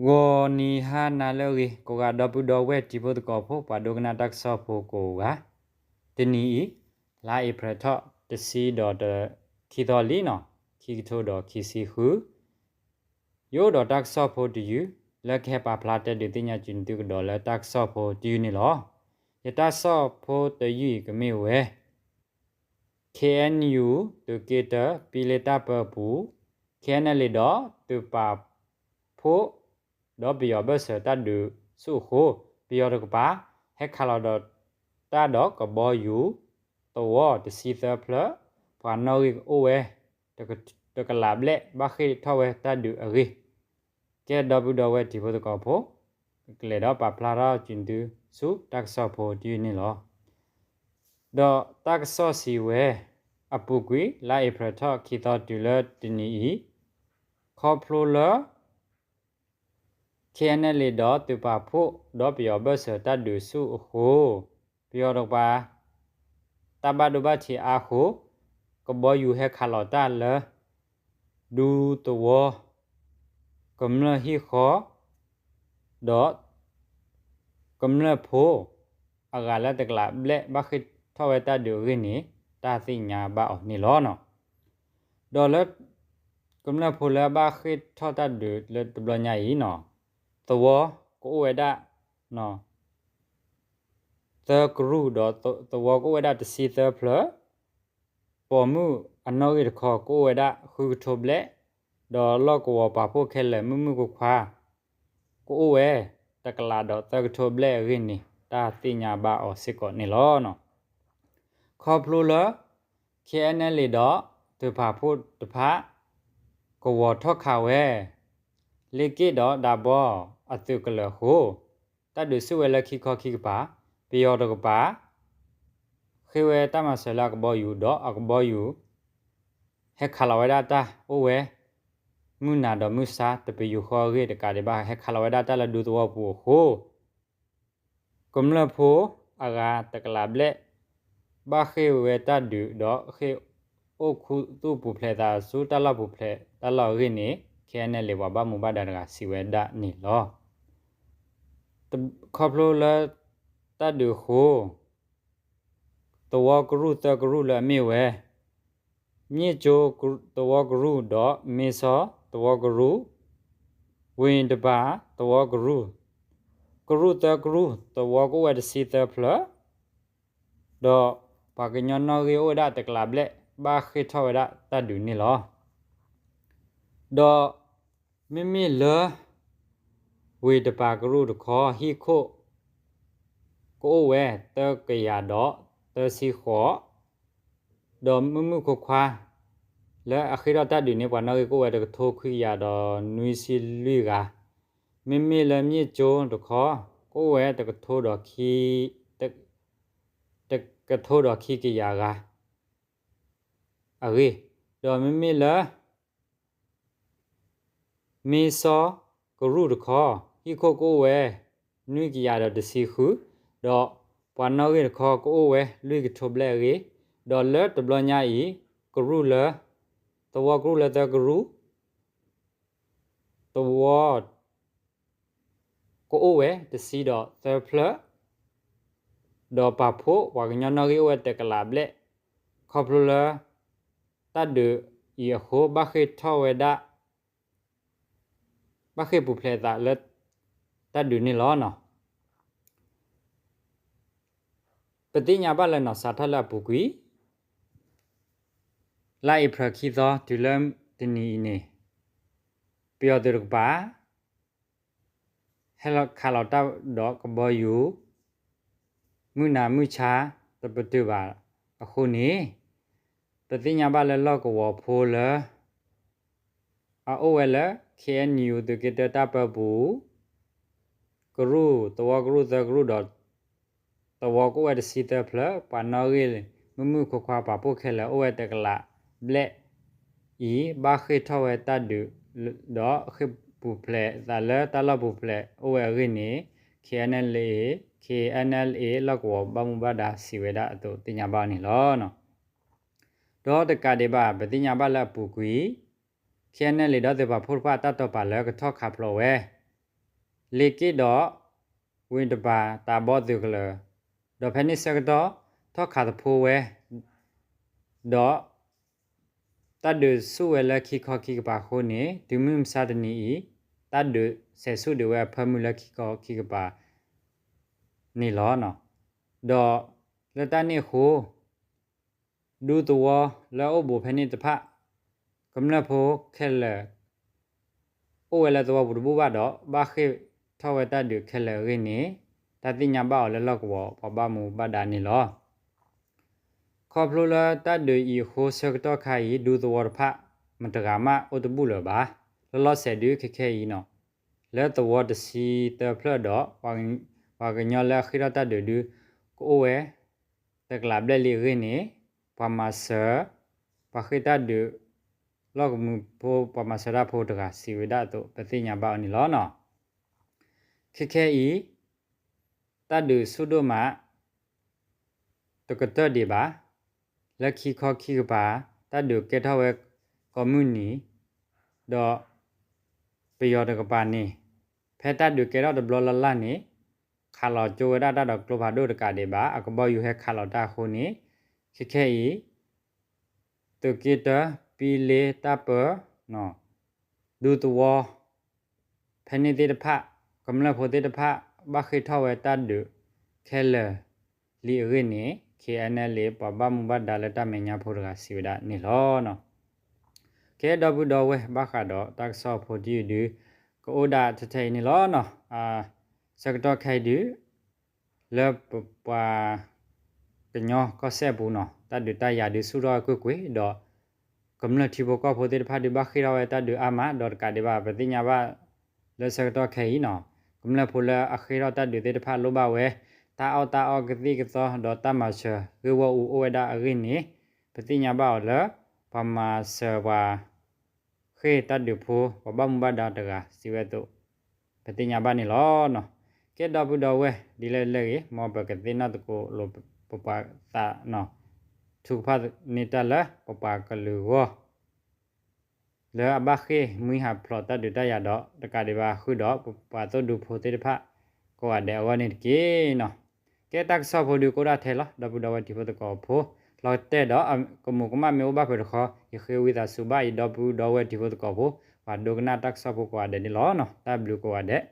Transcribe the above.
ဂီၤနံၤဟါနၤလၢအဂ့ၤ ကိးဂၤဒီပုၢ်ဒီဝဲၢ်တံၤဖိသကိးဖိ ပှၤဒိကနၣ်တၢ်ကစီၣ်ဖိကိးဂၤ, တနံၤအံၤ လါအ့ဖြ့ၣ်ထီၣ်တဆံဒီး ခံသီလံနီၤ, ခံကထိဒီးခံဆံဃု, ယအိၣ်ဒီးတၢ်ကစီၣ်ဖိတယုၢ် လၢကဟဲပာ်ဖျါတဲဒုးသ့ၣ်ညါက့ၤသုကဒီးလၢတၢ်ကစီၣ်ဖိတယုၢ်န့ၣ်လီၤ. ယတၢ်ကစီၣ်ဖိတယုၢ်အံၤကမ့ၢ်ဝဲ ခ့ၣ်အဲၣ်ယူၣ် သုးက့တၢ ပံလ့တၢ်ပၢပူၤ, ခ့ၣ်အဲၣ်နဲလ့ဒီးသုးပာ်ဖှိၣ် ဒီးပယီၤဘၢၣ်စၢၤတၢ်ဒုးဆူၣ်အဃိ, ပယီၤတကပၤ ဟဲခးလီၤဒီးတၢ်ဒီးကဘီယူၤ သဝီတဆံသၢဖျၢၣ်, ပှၤနီၣ်ဂံၢ်အိၣ်ဝဲ တကလးဘျဲၣ် ဘၣ်ဃ့ၢ်ထီၣ်ဝဲတၢ်ဒုးအဂ့ၢ်, ကဲဒီပုၢ်ဒီဝဲၢ်တံၤဖိသကိးဖိ ကလဲၤဒီးပာ်ဖျါထီၣ်က့ၤသုဆူတၢ်ကစီၣ်ဖိတယုၢ်န့ၣ်လီၤ. ဒီးတၢ်ကစီၣ်စံးဝဲ အပူၤကွံာ် လါအ့ဖြ့ၣ်ထီၣ်ခံသီတုၤလၢတနံၤအံၤ, ခီဖျိလၢ ခ့ၣ်အဲၣ်နဲလ့ဒီးသုးပာ်ဖှိၣ် ဒီးပယီၤဘၢၣ်စၢၤတၢ်ဒုးဆူၣ်အဃိ, ပယီၤတကပၤ တၢ်ဘၣ်ဒိဘၣ်ထံးအါဃိ, ကဘီယူၤဟဲခးလီၤတၢ်လၢ ဒူသဝီ ကမျၢၢ်ဟံၣ်ဃီ ဒီး ကမျၢၢ်ဖိ အဂၤလၢတကလးဘျဲၣ် ဘၣ်ဃ့ၢ်ထီၣ်ဝဲတၢ်ဒုးအဂ့ၢ်န့ၣ် တၢ်သ့ၣ်ညါဘၣ်အီၤန့ၣ်လီၤ. ဒီးလၢ ကမျၢၢ်ဖိလၢအဘၣ်ဃ့ၢ်ထီၣ်တၢ်ဒုးလၢတဘျီညါအံၤနီၤ, သဝီကအိၣ်ဝဲဒၣ် သၢကရူၢ်ဒီး သဝီကအိၣ်ဝဲဒၣ်တဆံသၢဖျၢၣ်, ပိာ်မုၣ်အနီၣ်ဂံၢ်တခီကအိၣ်ဝဲဒၣ်ဃုကထိဘျဲၣ်, ဒီးလီၢ်ကဝီၤပာ်ဖှိၣ်ခဲလၢာ် မုၣ်မုၣ်ခွါခွါ ကအိၣ်ဝဲ တကလးဒီးသၢကထိဘျဲၣ်အဂ့ၢ်န့ၣ် တၢ်သ့ၣ်ညါဘၣ်အီၤစ့ၢ်ကီးန့ၣ်လီၤ. ခီဖျိလၢ ခ့ၣ်အဲၣ်နဲလ့ဒီးသုးပာ်ဖှိၣ်တဖၣ် ကဝီၤထီၣ်ခးဝဲ လ့ၣ်က့ၣ်ဒီးဒးဘီအသုးကလၢၤအဃိ, တၢ်ဒုးဆူၣ်ဝဲလၢခံခီခံကပၤ, ပယီၤတကပၤ ဃ့ဝဲတၢ်မၤစၢၤလၢအကဘီယူၤ ဒီးအကဘီယူၤ ဟဲခးလီၤဝဲဒၣ်တၢ်အိၣ်ဝဲ မုၢ်နၤဒီးမုၢ်ဆါတပယူာ်ဃီအဂ့ၢ်တကးဒံးဘၣ် ဟဲခးလီၤဝဲဒၣ်တၢ်လၢဒူသဝီပူၤအဃိ, ကမျၢၢ်ဖိအဂၤတကလးဘျဲၣ် ဘၣ်ဃ့ၢ်ဝဲတၢ်ဒုး ဒီးဃ့ၢ်အိၣ်ခူသူၣ်ပူၤဖျဲးသးဆူတၢ်လီၢ်ပူၤဖျဲးတၢ်လီၢ်အဂ့ၢ်န့ၣ် ခ့ၣ်အဲၣ်နဲလ့ ပှၤဘၣ်မူဘၣ်ဒါတဂၤစံးဝဲဒၣ်န့ၣ်လီၤ. ခီဖျိလၢတၢ်ဒုးအဃိ သဝီကရူၢ်သၢကရူၢ်လၢအမ့ၢ်ဝဲ မ့ၣ်ကၠိသဝီကရူၢ် ဒီးမ့ၢ်စီသဝီကရူၢ်, ဝ့ၢ်တပၤသဝီကရူၢ်, ကရူၢ်သၢကရူၢ် သဝီကအိၣ်ဝဲတဆံသၢဖျၢၣ်, ဒီးပှၤကညီနီၣ်ဂံၢ်အိၣ်ဝဲဒၣ်တကလးဘျဲၣ် ဘၣ်ဃ့ၢ်ထီၣ်ဝဲဒၣ်တၢ်ဒုးန့ၣ်လီၤ. ဒီးမ့မ့ၢ်လၢ ဝ့ၢ်တပၤကရူၢ်တခီ ဟံၣ်ခိၣ်ကအိၣ်ဝဲသၢကယၤဒီးသၢဆံဃိး, ဒီးမုၣ်မုၣ်ခွါခွါ လၢအဃ့ၢ်ထီၣ်တၢ်ဒုးန့ၣ် ပှၤနီၣ်ဂံၢ်ကအိၣ်ဝဲတကထိခွံကယၤဒီးနွံဆံလွံၢ်ဂၤ, မ့မ့ၢ်လၢမ့ၣ်ကၠိတခီ ကအိၣ်ဝဲတကထိဒီးခံ တကထိဒီးခံကယၤဂၤ အဂ့ၢ်, ဒီးမ့မ့ၢ်လၢ မ့ၢ်စီကရူၢ်တခီ ဟံၣ်ခိၣ်ကအိၣ်ဝဲ နွံကယၤဒီးတဆံဃု, ဒီးပှၤနီၣ်ဂံၢ်တခီကအိၣ်ဝဲလွံၢ်ကထိဘျဲၣ်အဂ့ၢ်, ဒီးလၢတဘျီညါအံၤ ကရူၢ်လၢ သဝီကရူၢ်လၢသၢကရူၢ် သဝီ ကအိၣ်ဝဲတဆံဒီးသၢဖျၢၣ်, ဒီးပာ်ဖှိၣ်ပှၤကညီနီၣ်ဂံၢ်အိၣ်ဝဲတကလးဘျဲၣ်, ခီဖျိလၢ တၢ်ဒုးအံၤအဃိ ဘၣ်ဃ့ၢ်ထီၣ်ဝဲဒၣ် ဘၣ်ဃ့ၢ်ပူၤဖျဲးသးလၢ တၢ်ဒုးန့ၣ်လီၤ. ပသ့ၣ်ညါဘၣ်လၢနီၢ်စးထီၣ်လၢအပူၤကွံာ် လါအ့ဖြ့ၣ်ခံသီတုၤလၢတနံၤအံၤန့ၣ် ပယီၤသုးတကပၤ ဟဲခးလီၤတၢ်ဒီးကဘီယူၤ မုၢ်နၤမုၢ်ဆါတပတုာ်ဘၣ်အဃိန့ၣ် ပသ့ၣ်ညါဘၣ်လၢလီၢ်ကဝီၤဖိလၢ အအိၣ်ဝဲလၢ ခ့ၣ်အဲၣ်ယူၣ် သုးက့တၢတၢ်ပၢပူၤ ကရူၢ် သဝီကရူၢ်သၢကရူၢ်ဒီး သဝီကအိၣ်ဝဲတဆံသၢဖျၢၣ် ပှၤနီၣ်ဂံၢ် မုၣ်မုၣ်ခွါခွါပာ်ဖှိၣ်ခဲလၢာ် အိၣ်ဝဲတကလးဘျဲၣ်အံၤ ဘၣ်ဃ့ၢ်ထီၣ်ဝဲတၢ်ဒုး ဒီးဃ့ၢ်ပူၤဖျဲးသးလၢတၢ်လီၢ်ပူၤဖျဲးအိၣ်ဝဲအဂ့ၢ်န့ၣ် ခ့ၣ်အဲၣ်နဲလ်လ့ ခ့ၣ်အဲၣ်နဲလ်လ့ လီၢ်ကဝီၤဘၣ်မူဘၣ်ဒါစံးဝဲဒၣ်အသိးသ့ၣ်ညါဘၣ်န့ၣ်လီၤ. ဒီးတကးဒံးဘၣ် ပသ့ၣ်ညါဘၣ်လၢအပူၤကွံာ် ခ့ၣ်အဲၣ်နဲလ်လ့ဒီးသုးပာ်ဖှိၣ်တဖၣ်အတၢ်တိာ်ပာ်လၢကထီၣ်ခးဖျိးဝဲ လ့က့ၣ်ဒီး ဝ့ၢ်တပၤ တၢ်ဘီၣ်သုးကလၢၤ, ဒီးဖဲန့ၣ်ဆၢကတီၢ် ထီၣ်ခးသဖိဝဲ ဒီး တၢ်ဒုးဆူၣ်ဝဲလၢခံခီခံကပၤအဃိန့ၣ် တုၤမုၢ်မဆါတနံၤအံၤ တၢ်ဒုးဆဲးဆူၣ်ဒံးဝဲအဖၢမုၢ်လၢခံခီခံကပၤန့ၣ်လီၤ. ဒီးလၢတၢ်န့ၣ်အဃိ ဒူသဝီလၢအအိၣ်ဘူးဖဲန့ၣ်တဖၣ် ကမျၢၢ်ဖိခဲလၢာ် အိၣ်ဝဲလၢသဝီပူၤတဘူၣ်ဘၣ်ဒီး ဘၣ်ဃ့ၢ်ထီၣ်ဝဲတၢ်ဒုးခဲလၢာ်အဂ့ၢ်န့ၣ် တၢ်သ့ၣ်ညါဘၣ်အီၤလၢလီၢ်ကဝီၤပှၤဘၣ်မူဘၣ်ဒါန့ၣ်လီၤ. ခီဖျိလၢတၢ်ဒုးအံၤအဃိ ဆၢကတီၢ်ခါအံၤ ဒူသဝီတဖၣ် မတဂၤမးအိၣ်တဘူၣ်လၢၤဘၣ်. လီၤလီၤဆဲးဒုးခဲခဲအံၤနီၤ လၢသဝီတဆံသၢဖျၢၣ်ဒီး ပှၤကညီလၢအဃ့ၢ်ထီၣ်တၢ်ဒုးဒုး ကအိၣ်ဝဲ တကလးဘျဲၣ်လံအဂ့ၢ်န့ၣ် ပှၤမၤစၢၤ ပှၤဃ့ၢ်တၢ်ဒုး လီၢ်ကမူးဖိ ပှၤမၤစၢၤတၢ်ဖိတဂၤ စံးဝဲဒၣ်အသိး ပသ့ၣ်ညါဘၣ်အီၤန့ၣ်လီၤ. ခဲခဲအံၤ တၢ်ဒုးဆူၣ်ဒိၣ်မး တကတၢၢ်ဒံးဘၣ်. လၢခံခီခံကပၤ တၢ်ဒုးကဲထီၣ်ဝဲကိးမုၢ်နံၤ ဒီး ပယီၤတကပၤန့ၣ် ဖဲတၢ်ဒုးကဲထီၣ်တဘျီလၢ်လၢ်န့ၣ် ခးလီၤကၠိဝဲဒၣ်တၢ်ဒီးကျိဖးဒိၣ်တကးဒံးဘၣ် အကဘီယူၤဟဲခးလီၤတၢ်အဃိန့ၣ် ခဲခဲအံၤ သုးက့တၢ ပံလ့တၢ်ပၢ ဒူသဝီ ဖဲန့ၣ်သ့ၣ်တဖၣ် ကမျၢၢ်ဖိသ့ၣ်တဖၣ် ဘၣ်ဃ့ၢ်ထီၣ်ဝဲတၢ်ဒုးခဲလၢာ်လံအဂ့ၢ်န့ၣ် ခ့ၣ်အဲၣ်နဲၣ်လ့ ပှၤဘၣ်မူဘၣ်ဒါလၢတၢ်မဲာ်ညါဖိတဂၤစံးဝဲဒၣ်န့ၣ်လီၤ. ကဲ ဒီပုၢ်ဒီဝဲၢ် ဘၣ်ဃးဒီးတၢ်ကစီၣ်ဖိတယုၢ်ဒုး ကအိၣ်ဒၣ်ထဲထဲအံၤန့ၣ်လီၤ. ဆၢကတီၢ်ခဲအံၤဒုး လၢပပှၤကညီကီၢ်စဲၣ်အပူၤနီၤ တၢ်ဒုးတၢ်ယၤဒုးဆူၣ်ထီၣ်ကွ့ၢ်ကွ့ၢ်ဒီး ကမျၢၢ်ထံဖိကီၢ်ဖိသ့ၣ်တဖၣ်ဒုးဘၣ်ဃ့ၢ်ထီၣ်ဝဲတၢ်ဒုးအါမး ဒီးတကးဒံးဘၣ် ပသ့ၣ်ညါဘၣ် လၢဆၢကတီၢ်ခဲအံၤနီၤ ကမျၢၢ်ဖိလၢအဃ့ၢ်ထီၣ်တၢ်ဒုးသ့ၣ်တဖၣ်လိၣ်ဘၣ်ဝဲ တၢ်အီၣ်တၢ်အီကသံၣ်ကသီဒီးတၢ်မၤစၢၤဂ့ၢ်ဝီအူအိၣ်ဝဲဒၣ်အဂ့ၢ်န့ၣ် ပသ့ၣ်ညါဘၣ်အီၤလၢ ပှၤမၤစၢၤပှၤ ဃ့ၢ်တၢ်ဒုးဖိ ပှၤဘၣ်မူဘၣ်ဒါတဂၤစံးဝဲအသိး ပသ့ၣ်ညါဘၣ်န့ၣ်လီၤ. ကဲ ဒီပုၢ်ဒီဝဲၢ် ဒ်လဲၣ်လဲၣ်ဂ့ၤ မ်ပကသ့ၣ်နီၣ်သကိးလိာ်ပပှၤသးနီၤ ထုကဖၣ်န့ၢ်တၢ်လၢပပှၤကလုာ်အဂီၢ် လၢအဘၣ်ဃ့ၢ်မှံဟးဖျိးတၢ်ဒုးတၢ်ယၤဒီး တကးဒံးဘၣ်ဃုာ်ဒီး ပပှၤသိၣ်ဒူဖိသ့ၣ်တဖၣ် ကိးဂၤဒဲးအဂီၢ်န့ၣ်တက့ၢ်နီၤ. ကဲ တၢ်ကစီၣ်ဖိဒုးကအိၣ်ဒၣ်ထဲလီၤ ဒီပုၢ်ဒီဝဲၢ်တံၤဖိသကိးဖိ လီၤတဲာ်ဒီး ကမူးကမၣ်မ့ၢ်အိၣ်ဘၣ်ဖဲတခီ ယဃ့ဝံသးစူၤဘၣ်ယဒီပုၢ်ဒီဝဲၢ်တံၤဖိသကိးဖိ ပှၤဒိကနၣ်တၢ်ကစီၣ်ဖိကိးဂၤဒဲးန့ၣ်လီၤ. တၢ်ဘျုးကိးဂၤဒဲး